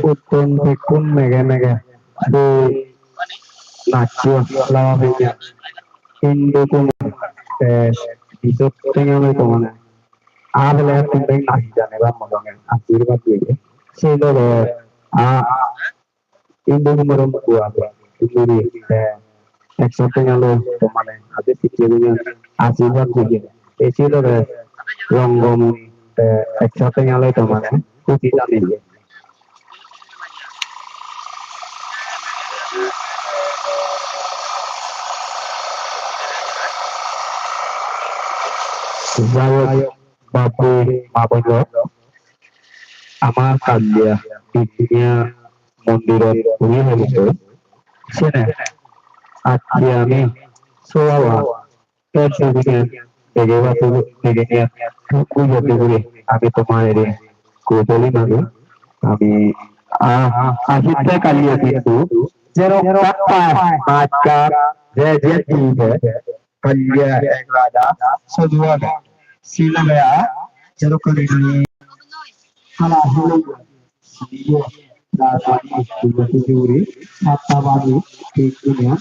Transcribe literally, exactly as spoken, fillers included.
Sukkun pekkun mege mege, di nachcho laba pinya. Hindu kumar te bisot tenga loi tomane. A bele tun deng nachi jane ba modonge ashirbad diye. Se loge a Hindu kumar mukku age. Hindu di te ekso tenga loi tomane adi sikki diye ashirbad diye. Ei se loge Rongomoni te ekso tenga loi tomane khushi janiye. Jai hok, bap-bei, ma-bon lok, ama Kalliya Biguniya mondirot uri holitte, sene ajje ami soawa ek duguniyan dege batu degeniyan thuk guri guri ami tomare kujoli magi. Ami a a hitte Kalliya hintu jerok kappa majka je je dibe Kalliya ek raja sodu age. Silo bea jerok kali hala hulu siyo rajani duguri satta bani tik dunia